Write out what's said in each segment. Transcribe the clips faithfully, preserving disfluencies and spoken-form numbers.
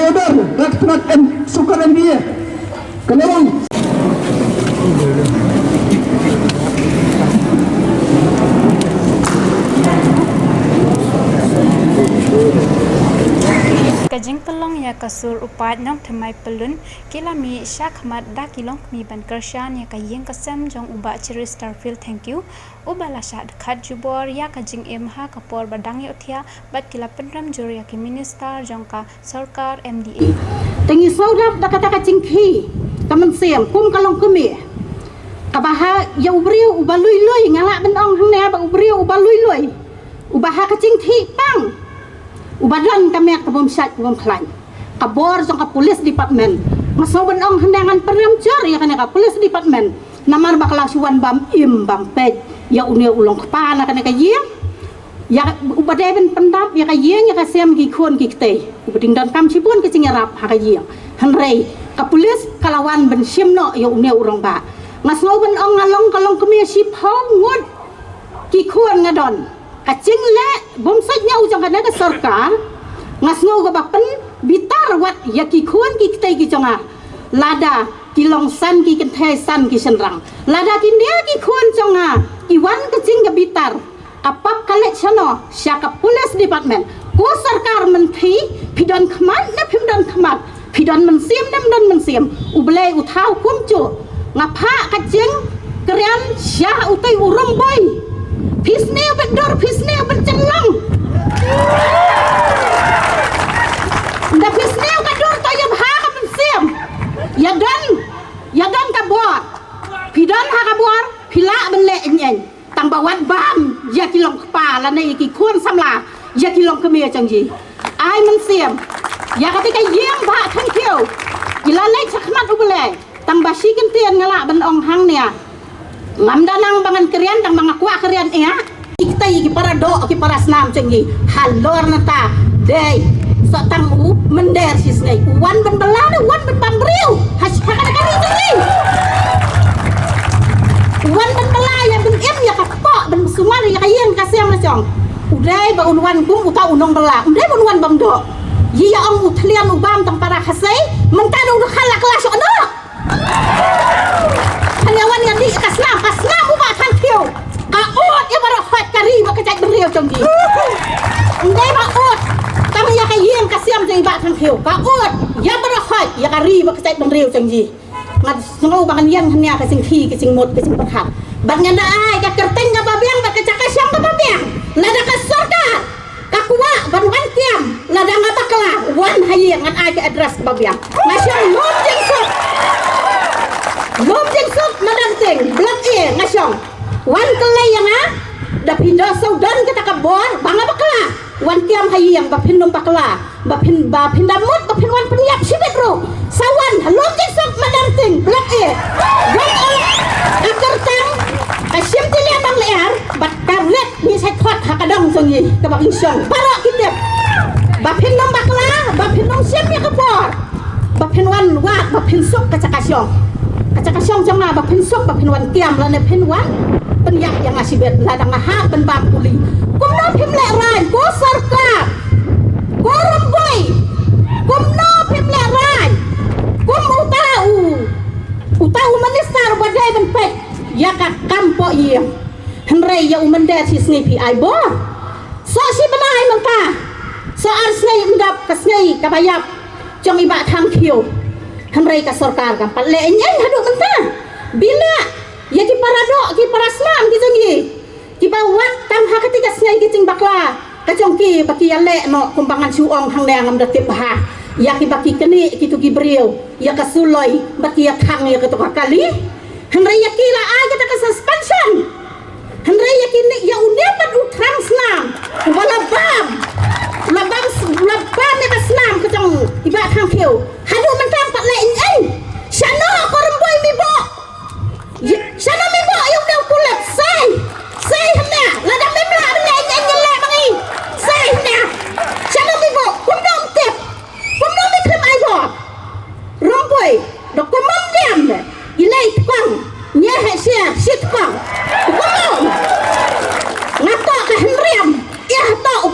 Order, rat rat em, sukar em dia. Kena bang. Ka jingpynlong ïa ka sur u paid nongthymmai pyllun ki la mih shakhmat da ki longkmie ban kyrshan ïa ka ïing ka sem jong u Bah Cheristerfield Thangkhiew, uba la shah dkhot jubor ïa ka jingim ha ka por ba dang ïohthiah bad ki la pynrem jur ïa ki minister jong ka sorkar M D A. Te ngi sngewdap da kata ka jingkhih ka mynsiem kum ka longkmie. Kaba ha ïa u briew uba lui lui, nga lah ban ong hangne ba u briew uba lui lui, uba ha ka jingkhih pang, uba don ka met ka bym shait ka bym khlaiñ. Ka bor jong ka police department, nga sngew ban ong hangne ngan pynrem jur ïa kane ka police department. Namar ba ka la shu wan bam im bam peit ïa une u longkpa na kane ka ïing. Ïa uba dei ban pyndap ïa ka ïing ïa ka sem, ki khun ki kti. Uba dang donkam shibun ka jingïarap ha ka ïing. Hynrei ka police ka la wan ban shim noh ïa une u rangbah. Nga sngew ban ong nga long ka longkmie shiphew ngut ki khun nga don. Ka jingleh bym sait ñiew jong kane ka sorkar, nga sngew kaba pynbitar wat ïa ki khun ki kti ki jong nga. Lada ki long san ki kynthei san ki shynrang, lada kine ki khun jong nga ki wan ka jingbitar, ka pap ka leit shano? Sha ka police department. Ko sorkar mynthi, phi don khmat ne phim don khmat, phi don mynsiem ne phim don mynsiem, U Blei u thaw kumjuh. Nga phah ka jingkren sha utei u Rymbui. Phi sniew bad dur, phi sniew bad jyllong. Da phi sniew ka dur, to ïa bha ka mynsiem. Ïa don, ïa don ka bor. Phi don ha ka bor, phi lah ban leh ïeng ïeng. Tang ba wat bam ïa ki longkpa lane ïa ki khun samla, ïa ki longkmie jong ngi. Ai mynsiem ïa kata ka ïing Bah Thangkhiew. I la leit shakhmat U Blei. Tang ba shi kyntien nga lah ban ong hangne. Ngam da nang ba ngan kren, tang ba nga kwah kren ïa ki kti, ki para doh, ki para snam jong ngi. Halor nata dei sa tang u mynder shisnei, u wan ban bylla ne u wan ban bam briew ha shi, ha kata ka ri jong ngi. U wan ban bylla ïa ban im ïa ka kpoh, ban sumar ïa ka ïing ka sem la jong. U dei ba un wan kum uta u nongbylla, u dei ba un wan bam doh. Ïa ong u thlian u bam tang para Khasi, mynta da u dkhar la klas noh. Kan ïa wan ïa dih ka snam, ka snam u Bah Thangkhiew. Ka ud ïa baroh hoi ka ri bad ka jaitbynriew jong ngi. Ym dei ba ud tang ïa ka ïing ka sem jong i Bah Thangkhiew. Ka ud ïa baroh hoi ïa ka ri bad ka jaitbynriew jong ngi. Nga sngew ba ngan ïeng hynne ka jingkhih, ka jingmut, ka jingpyrkhat. Bad ngan da ai ka kyrteng kaba biang bad ka jaka shong kaba biang. Lada ka sorkar ka kwah ban wan tiam, lada nga bakla, wan ha ïing, ngan ai ka address kaba biang. Nga shong Lum Jingsuk. Lum Jingsuk, Madan Ting, Block A, nga shong. Wan kylli ïa nga, da phi da shu don kata ka bor ba nga bakla. Wan tiam ha ïing, ba phin ym bakla. Ba phin, ba phin da mut ba phin wan pynïap shibit ruh. Sa wan ha Lum Jingsuk, Madan Ting, Block A. Wan ong ka kyrteng, ka shim tylli bang lyer, bad ka rit ngi sa khot ha ka dong jong ngi kaba ngi shong. Baroh ki tip ba phin ym bakla, ba phin ym shim ïa ka por. Ba phin wan wad, ba phin suk ka jaka shong. Ka jaka shong jong nga ba phin suk, ba phin wan tiam lane phin wan pynïap ïa nga shibit, lada nga hap ban bam puli. Kumno phim lehraiñ ko sorkar, ko Rymbui? Kumno phim lehraiñ? Kum uta u, uta u minister uba dei ban peit ïa ka kam poh ïing. Hynrei ïa u mynder shisngi phi ai bor. Soh shi bnai mynta, soh ar sngi ym dap ka sngi kaba ïap jong i Bah Thangkhiew. Hynrei ka sorkar kam pat leh ïeng haduh mynta. Bileh ïa ki para doh, ki para snam ki jong ngi, kiba wad tang ha kata ka sngi ka jingbakla ka jong ki ba ki ïaleh noh, kumba ngan shu ong hangne ngam da tip bha, ïa kiba ki knieh kito ki briew ïa ka suloi bad ki ïathang ïa kato ka kali. Hynrei ïa ki la ai kata ka suspension. Hynrei ïa kine, ïa une pat u thrang snam uba la bam, la bam, la bam ïa ka snam ka jong i Bah Thangkhiew, haduh mynta pat leh ïeng. Shano ko Rymbui, mi buh? Shano mi buh ïa une u pulit? Sei, sei hynne. Lada mem lah ban leh ïeng, ïeng leh ma ngi. Sei hynne. Shano mi buh? Kumno ym tip? Kumno mi khlem ai bor? Rymbui, da kumno ym diam de? I lei tkong, ñiah sher shi tkong. Kumno? Nga toh ka hynriam, ïa toh u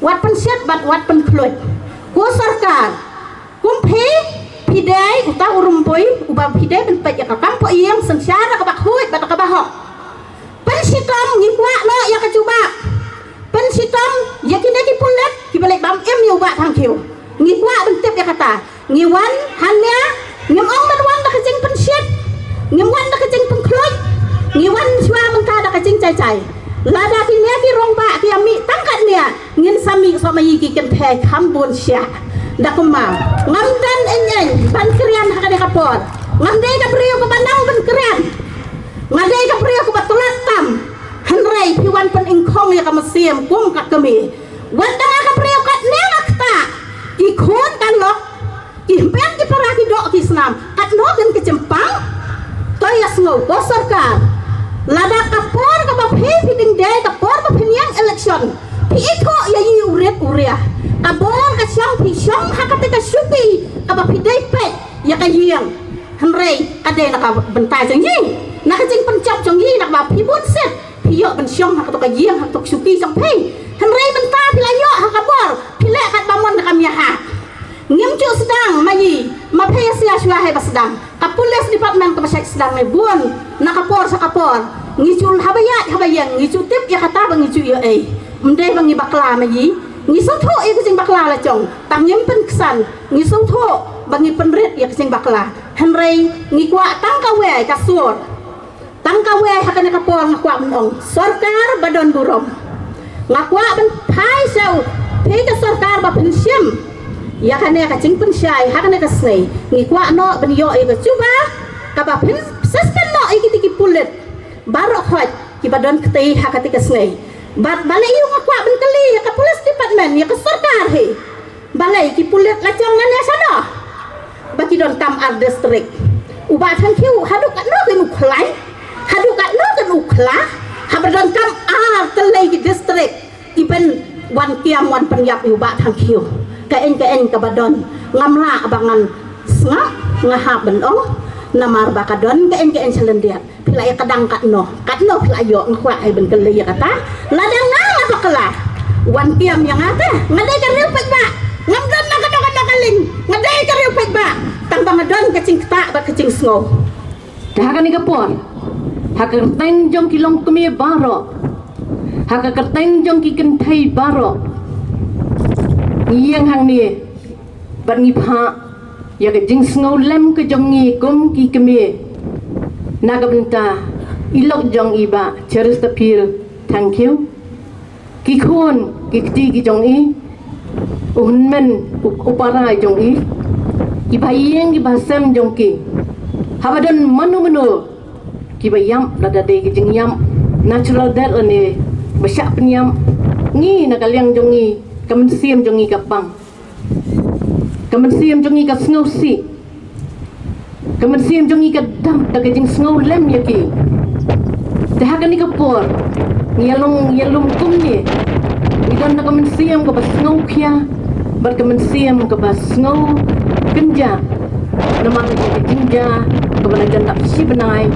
Wat pynshit bad wat pynkhluit. Ko sorkar, kum phi, phi dei uta u rympei uba phi dei pynpeit ïa ka kam poi ïing synshar kaba khuid bad kaba hok. Pynshitom, ngi kwah noh ïa ka jubab. Pynshitom ïa kine ki pulit kiba leh bam im ïa u Bah Thangkhiew. Ngi kwah ban tip ïa kata. Ngi wan hangne, ngim ong ban wan da ka jingpynshit, ngim wan da ka jingpynkhluit, ngi wan shuwa mynta da ka jingjaitai. Lada kine ki rangbah ki ïa mih tang katne, ngin sa mih sohmai ki kynthei kham bun shiah. Da kumba ngam don eiei ban kren ha kane ka por. Ngam dei ka briew kaba nang ban kren. Nga dei ka briew kaba tlot tam. Hynrei phi wan pynïngkhong ïa ka mynsiem kum ka kmie. Wat tang ka briew katne nga ktah. Ki khun ka lok, ki hynmen ki para ki doh ki snam. Katno kin ka jingpang. To ïa sngew ko sorkar. Lada ka por kaba phi phi dang dei ka por ba phin ïeng election, phi ithuh ïa i u rit u riah. Ka bor ka shong phi shong ha kata ka shuki kaba phi dei peit ïa ka ïing. Hynrei ka dei na ka bynta jong i, na ka jingpynjop jong i, na kaba phi bun set phi ïoh ban shong ha kato ka ïing, ha kato ka shuki jong phi. Hynrei mynta phi la ïoh ha ka bor, phi leh katba mon da ka mia ha. Ngim ju sdang ma i, ma phi ïa sia shuwa hei ba sdang. Ka police department kaba shait sdang ne bun na ka por sha ka por. Ngi ju haba ïaid haba ïeng, ngi ju tip ïa kata ba ngi ju ïoh ei. Ym dei ba ngi bakla ma i. Ngi sngewthuh ïa ka jingbakla la jong, tang ngim pynksan. Ngi sngewthuh ba ngi pynrit ïa ka jingbakla. Hynrei ngi kwah tang kawei ka sur. Tang kawei ha kane ka por nga kwah ban ong, sorkar ba don burom. Nga kwah ban phai sha u, phi ka sorkar ba pynshim ïa kane ka jingpynshai ha kane ka sngi. Ngi kwah noh ban ïoh ïa ka jubab kaba pynsuspend noh ïa kiti ki pulit baroh khoit kiba don kti ha kati ka sngi. Bad balei ïa nga kwah ban kylli ïa ka police department, ïa ka sorkar hi. Balei ki pulit la jong ngan ïa shano? Ba ki donkam ar district. U Bah Thangkhiew haduh katno kin u khlaiñ, haduh katno kin u khla, haba donkam ar tylli ki district. Ki pynwan kiam wan pynïap ïa u Bah Thangkhiew. Ka eng ka eng kaba don. Ngam lah ba ngan sngap, nga hap ban ong. Namar ba ka don ka eng ka eng sha lyndet. Phi la ïa ka dang katno, katno phi la ïoh, nga kwah ai ban kylli ïa kata. Lada nga nga bakla, wan kiam ïa nga te. Nga dei ka riew paidbah. Ngam don na kano kano ka lieng. Nga dei ka riew paidbah. Tang ba nga don ka jingktah bad ka jingsngew. Te ha kane ka por, ha ka kyrteng jong ki longkmie baroh, ha ka kyrteng jong ki kynthei baroh, ngi ïeng hangne bad ngi phah ïa ka jingsngewlem ka jong ngi kum ki kmie na ka bynta i lok jong i Bah Cheristerfield Thangkhiew, ki khun ki kti ki jong i, u hynmen u, u para jong i, ki bahaïing ki bahasem jong ki. Haba don mano mano kiba ïap, lada dei ka jingïap natural death lane ba shah pynïap, ngi na ka liang jong ngi, ka mynsiem jong ngi ka pang. Ka mynsiem jong ngi ka sngewsih. Ka mynsiem jong ngi ka dap da ka jingsngewlem ïa ki. Te ha kane ka por, ngi ïa long ïa lum kumne, ngi don da ka mynsiem kaba sngewkhia bad ka mynsiem kaba sngewkynjah. Namar ka jingjia kaba la jan dap shi bnai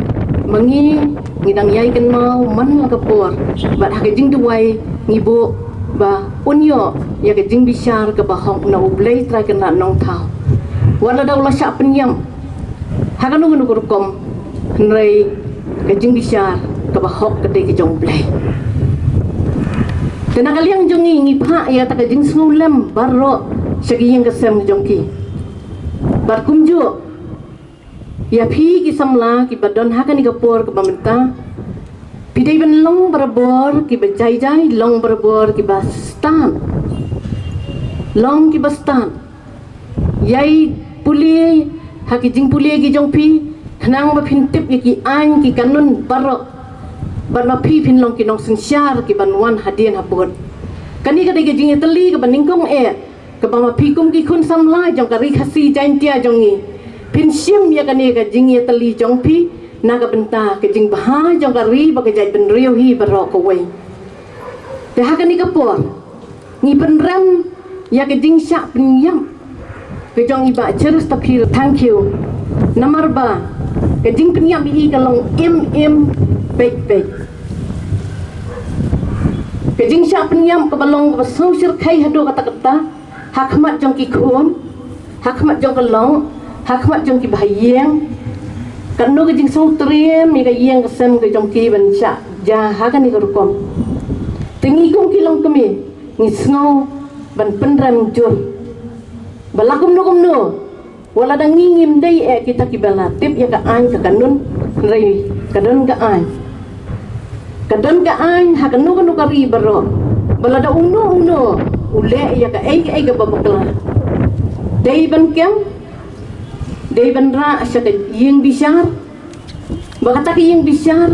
ma ngi, ngi dang ïai kynmaw man la ka por. Bad ha ka jingduwai ngi buh ba un ïoh ïa ka jingbishar kaba hok na U Blei Trai Kynrad Nongthaw. Wat la da u la shah pynïap ha kano kano ka rukom, hynrei ka jingbishar kaba hok ka dei ka jong U Blei. Te na ka liang jong ngi, ngi phah ïa kata ka jingsngewlem baroh sha ki ïing ki sem jong ki. Bad kumjuh ïa phi ki samla kiba don ha kane ka por kaba mynta, phi dei ban long barabor kiba jai jai, long barabor kiba stad. Long kiba stad. Ïai pule ha ki jingpule ki jong phi, khnang ba phin tip ïa ki aiñ ki kanun baroh. Bad ma phi phin long ki nongsynshar kiban wan hadien habud. Kane ka dei ka jingïatylli kaba nyngkong eh, kaba ma phi kum ki khun samla jong ka Ri Khasi Jaintia jong ngi, phin shim ïa kane ka jingïatylli jong phi na ka bynta ka jingbha jong ka ri bad ka jaitbynriew hi baroh kawei. Te ha kane ka por, ngi pynrem ïa ka jingshah pynïap ka jong i Bah Cheristerfield Thangkhiew. Namar ba ka jingpynïap ïa i ka long im im peit peit. Ka jingshah pynïap kaba long kaba sngewshyrkhei haduh katta katta ha khmat jong ki khun, ha khmat jong ka lok, ha khmat jong ki bahaïing. Katno ka jingsngewtriem ïa ka ïing ka sem ka jong ki ban shah jia ha kane ka rukom. Te ngi kum ki longkmie ngi sngew ban pynrem jur ba la kumno kumno, wat lada ngi ngim dei eh kita kiba la tip ïa ka aiñ ka kanun, hynrei ka don ka aiñ. Ka don ka aiñ ha kano kano ka ri baroh ba lada uno uno u leh ïa kaei kaei kaba bakla, dei ban kem, dei ban rah sha ka ïing bishar. Ba kata ka ïing bishar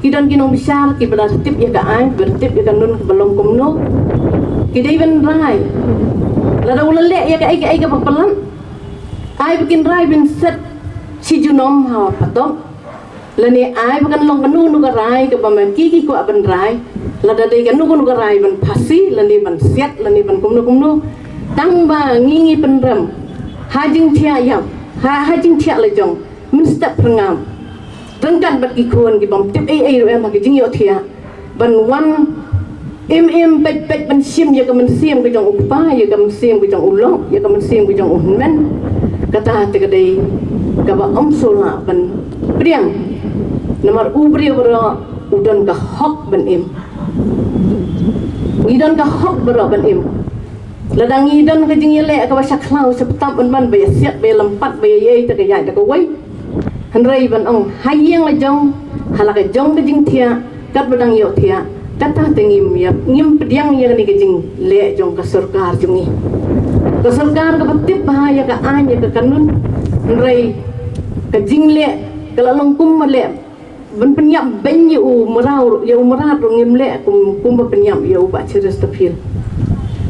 ki don ki nongbishar kiba la tip ïa ka aiñ, ba la tip ïa ka nun kaba long kumno. Ki dei ban rai lada u la leh ïa kaei kaei kaba palat, ai ba kin rai ban set shi junom ha patok. Lane ai ba kan long kano kano ka rai kaba ma ki ki kwah ban rai. Lada dei kano kano ka rai ban phasi lane ban siat lane ban kumno kumno, tang ba ngi ngi pynrem ha jingthiah ïap, ha ha jingthiah lajong mynstep pyrngam. Ryngkat bad ki khun ki bym tip ei ei ruh em ha ki jingïohthiah, ban wan im im peit peit ban shim ïa ka mynsiem ka jong u kpa, ïa ka mynsiem ka jong u lok, ïa ka mynsiem ka jong u hynmen. Kata te ka dei kaba ym shu lah ban pdiang. Namar u briew baroh u don ka hok ban im. Ngi don ka hok baroh ban im. Lada ngi don ka jingïaleh kaba shakhlaw sha btap ban ban ba ïa siat ba ïa lympat ba ïa ïai da ka ïaid da kawei. Hynrei ban ong ha ïing la jong, ha la ka jong ka jingthiah, kat ba dang ïohthiah, kata te ngim ïa, ngim pdiang ïa kane ka jingleh jong ka sorkar jong ngi. Ka sorkar kaba tip bha ïa ka aiñ ïa ka kanun, hynrei ka jingleh ka la long kum ma leh ban pynïap beiñ ïa u mraw, ïa u mrad ruh ngim leh kum, kumba pynïap ïa u Bah Chesterfield.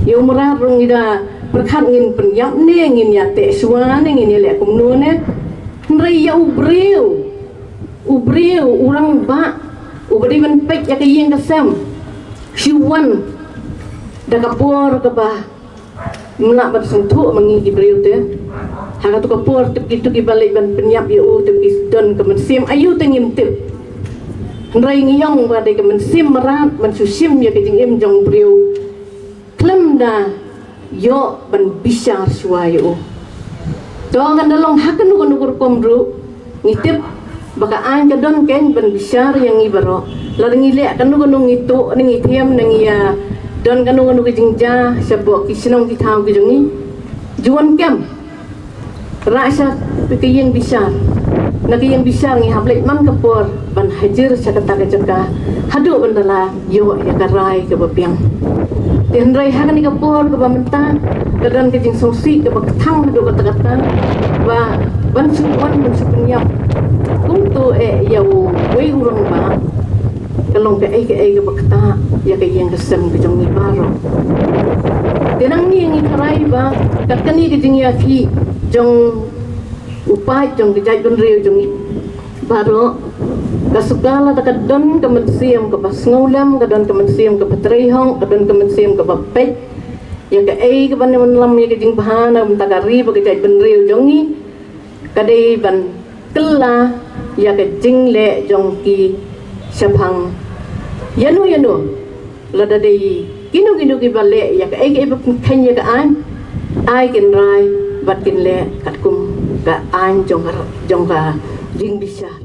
Ïa u mrad ruh ngi da pyrkhat ngin pynïap ne ngin ïa teh shuwa ne ngin ïa leh kumno ne. Hynrei ïa u briew, u briew, u rangbah uba dei ban peit ïa ka ïing ka sem, shu wan da ka por kaba ym lah ban sngewthuh ma ngi ki briew te. Ha katu ka por tip kitu kiba leit ban pynïap ïa u, tip ki don ka mynsiem aïu te ngim tip. Hynrei ngi ong ba dei ka mynsiem mrad ban shu shim ïa ka jingim jong u briew khlem da ïoh ban bishar shuwa ïa u. To kan da long ha kano kano ka rukom ruh, ngi tip ba ka aiñ ka don keiñ ban bishar ïa ngi baroh. Lada ngi leh kano kano, ngi tuh ne ngi them ne ngi ïa don kano kano ka jingjia shapoh ki shnong ki thaw ki jong ngi, ju wan kem, rah sha ka ïing bishar. Na ka ïing bishar ngi hap leit man ka por ban hajir sha kata ka jaka haduh ban da la ïoh ïa ka rai kaba biang. Te hynrei ha kane ka por kaba mynta ka don ka jingsngewsih kaba kthang haduh katta katta ba ban shu wan ban shu pynïap kumto eh ïa uwei u rangbah ka long kaei kaei kaba ktah ïa ka ïing ka sem ka jong ngi baroh. Te nangne ngi tharai ba kat kane ka jingïakhih jong u paid jong ka jaitbynriew jong ngi baroh, ka sorkar lada ka don ka mynsiem kaba sngewlem, ka don ka mynsiem kaba trei hok, ka don ka mynsiem kaba peit ïa kaei kaba wan lam ïa ka jingbha na ka bynta ka ri bad ka jaitbynriew jong ngi, ka dei ban kylla ïa ka jingleh jong ki shaphang ïano ïano. Lada dei kino kino kiba leh ïa kaei kaei ba pynkheiñ ïa ka aiñ, ai kin rai bad kin leh katkum ka aiñ jong ka, jong ka jingbishar.